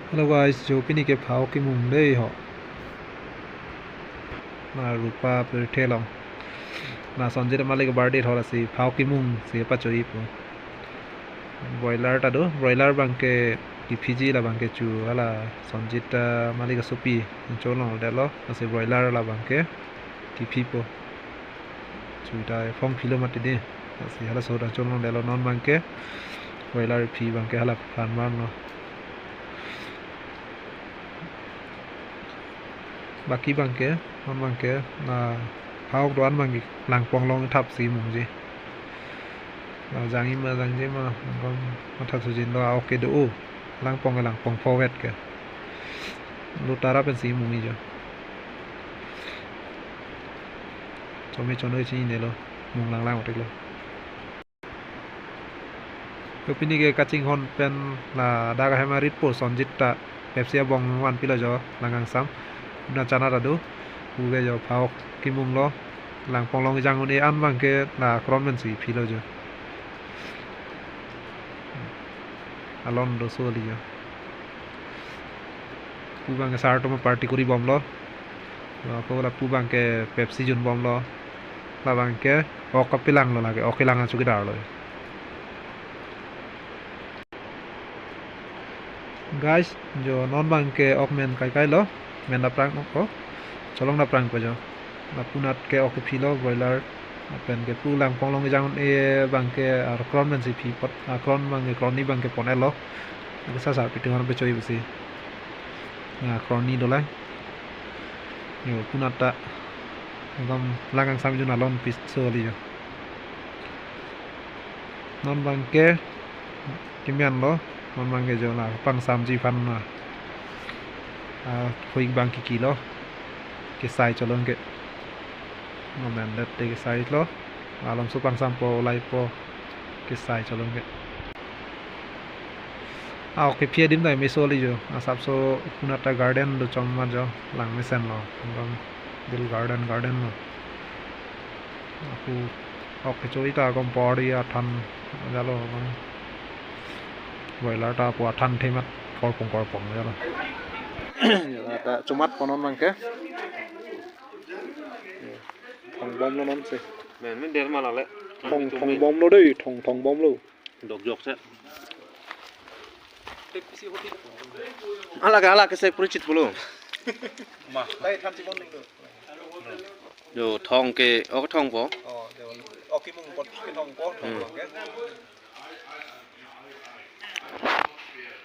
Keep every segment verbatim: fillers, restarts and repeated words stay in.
Hello guys, jo pini ke phao kimung dei ho. Na Rupa pirthe along. Na Sonjit amalik birthday ho, lasi phao kimung si pachoi po. Broiler ta do, broiler abangke T P G la abangke chu hala Sonjit, ah, amalik asopi cholongdetlo, lasi broiler la abangke T P po. Chuta ephong philo mati dei. Lasi halaso ta cholongdetlo, non abangke broiler phi abangke hala phan marlo. Baki abangke, non abangke, na phao do-an abangke langpong along thap si mungji. Na jangji ma jangji ma, angkong matha sujinlo, a-ok ke do-o. Langpong ke langpong forward ke. Lo tara pensi mungji jo. Chome chonoi chinine lo, mung langlang otik lo. Jo pini ke kachinghon pen ladak ahem arit po, Sonjit ta Pepsi abong vanpilo jo, lang kangsam. Na chana ta do. Pu ke jo phao kimunglo. Langpong along jang un-e an abangke la akron pensi philo jo. Alon do soli jo. Pu abangke sar atum party kori bomlo. Ako la pu abangke Pepsi jun bomlo. La abangke ok kapilanglo lake, ok kelang achowkidar lo. Guys, jo non abangke ok men kaikailo, men dapprang ok ko, cholong dapprang ko jo. Lapu anat ke ok kephilo broiler, pen ke pu langpong along jang un-e abangke akron pensi phi apot, akron abangke kroni abangke pon-etlo. Ke sasa pitung an pachoi pusi. Na kroni dolang. Jo pu anat ta ekdom lang kangsam jun alon piso kali jo. Non abangke kemenlo, non abangke jo la pangsamji aphan na. Ah, phuik abang kikilo. Kesai cholong ke. Momen det te kesailo. Alomso pangsampo, laipo. Kesai cholong ke. Ah, ok kephi adim ta meso kali jo. Asapso pu anat ta garden do chom ma jo. Lang mesenlo. Ekdom dil garden, garden lo. Aku ok kechoi ta kom pori athan jalo, kan. Broiler ta pu athan themat korpong korpong jalo. Jala ta chomat po non abangke. Thong bomlo non si. Men men der malale. Thong, thong bomlo dei, thong, thong bomlo. Dok jok se. Hala ke, hala ke se puri chit pulo. Ma. Dai than chibon ding do. Jo thong ke, ok thong po. Oh, jo. Ok kimung pot ke thong po, thong Hmm. Thong ke.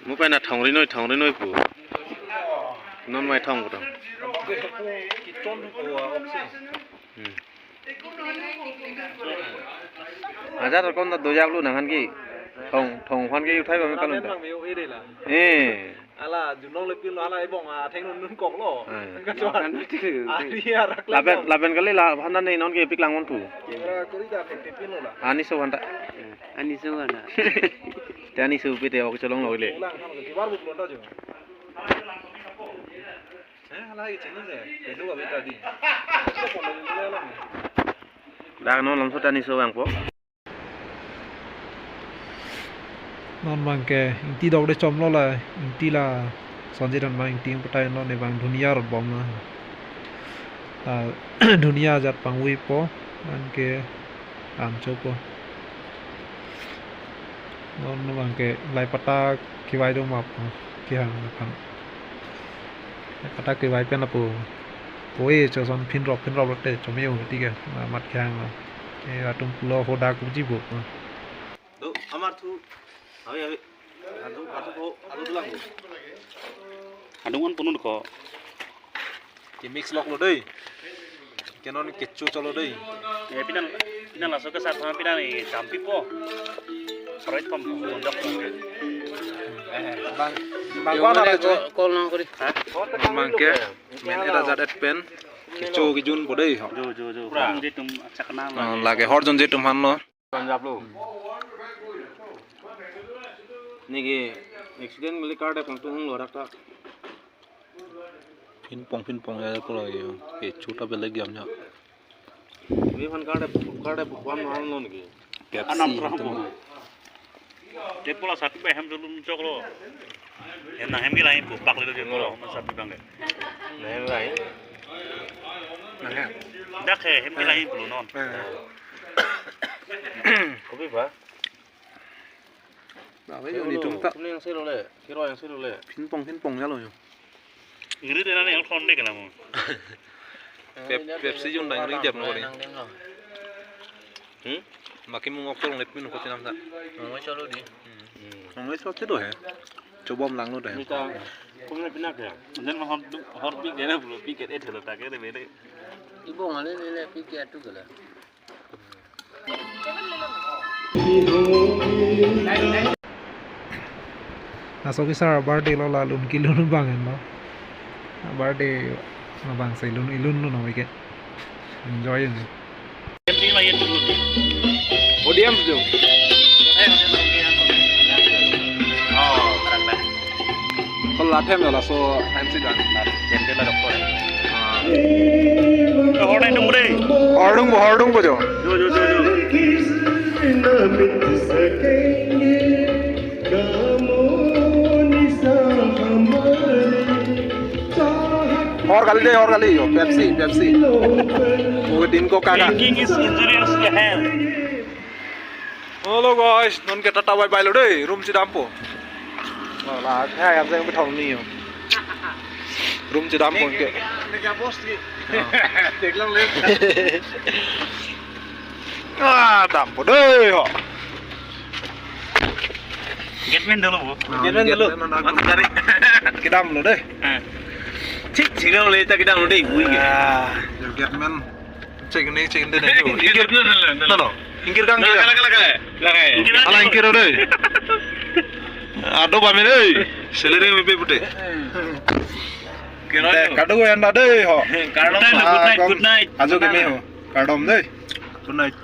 Mo pai na thongri noi, thongri noi pu. Non mai thong po thong. Ke thong ki chon po, ah, ok se. Hmm. Ajar kon ta dojak lo nang han ke. Thong, thong aphan ke uthai ba me kalon ta. Nang me yo ede la. Eh. Hala junong le pilo, hala ebong atheng nun nun koklo. Eh. Ka chuan. Ari arak le Lapen, bong. Lapen kali la aphan ta ne non ke pik lang mon pu. Era kori ta thek te pilo la. Ani so aphan ta. Ani so aphan ta. Te ani so pi te ok cholonglo le. Ulang kan ke bar buk londa jo. Eh, hala ke chini le. Pelu ka beta di. Dak non alomso ta ani so vangpo. Non abangke ingti dokde chomlo la, ingti la Sonjit an abang ingti patai non, ne abang dhunia rot bomlo. Ah, dhunia ajat pangvoi po, anke amcho po. Non abangke lai patta kevai do ma po, kehang aphan. Lai patta kevai pen lapu. Poi choson phinrok phinrok lote chomeo tike, amat kehang lo. Ke atum pulo hodak uji bo. Do, amar thu. Awi, awi. Adu, adu ko, adu tulang. Adung an punun ko. Ke mix lok lo dei. Ke non kecho cholo dei. Eh, pinan, pinan laso ke sat sama pinan ni champi po. Proyek pom, bonjok po. Eh, bang, bang Yo, ko na mane ko, ko na kori. Ha? Abangke, men era jat et pen. Kecho kejun po dei ho. Jo, jo, jo. Pura. Horjonjit atum achak na. Ah, lake horjonjit atum aphan lo. Punjab lo. Niki accident kali car dep kangtung lo rak ta. Phinpong phinpong ya pura ya. Kecho ta beleg jam ya. Ini kan car dep, car dep wan wan lo niki. Pepsi. Anam terang itu. Dia pula satu behem dulu muncul lo. Nang hem kelang pu pak le do je. Ngolo. Masa pi bang ke. Nang hem kelang. Nang hem. Dak he hem kelang pu non. Eh. Kopi ba? Ba, ba, yo, ni tum ta. Tum yang selo le, kiro yang selo le. Pingpong, pingpong jalo yo. Ngiri tena ne yang thon de kelang. Pep-, Pepsi jun dang ring jap no ni. Hmm? Maki mung ok tolong lepin ko tinam ta. Mung ok solo di. Hmm. Mung ok solo do he. Coba melang lo deh. Mita, kumne pinak ya. Dan hor, hor pi gena bulu pi ke eh thelo ta ke de bede. Ibu ngale le le pi ke tu gala. Laso kesar birthday lo la lun kelun abang henlo. Birthday abang si lun ilun lo nang ke. Enjoy ni. Audience jo. Oh, karak dah. Kol lathem jo laso M C dan. Lathem de la doktor. Ah. Hor nangdun re. Hor dun bo, hor dun bo jo. Jo, jo, jo, jo. Hor kali de, hor kali jo. Pepsi, Pepsi. Wo din ko kaka. Drinking is injurious to health. Hello guys, non ke tata bye bye lo dei, room chedampo. Lo la, hai, am jeng bethong ni yo. Room chedampo ke. Nega bos ki. Oh. Dek lang le. Ah, dampo dei ho. Gateman dolo bo. Ah, gateman dolo. Gateman dolo. Kedam lo dei. Eh. Chik chik lo le ta kedam lo dei, hui ke. Ah, yo gateman. Cek ni, cek ni dei. Ingkir. No, no. Ingkir kang. Laka, laka, laka. Laka. Ala ingkir dei. Ado ba me dei. Selere me pe pute. Kira. Kado yang da dei ho. Kardom. Good night, good night. Ajo ke me ho. Kardom dei. Good night.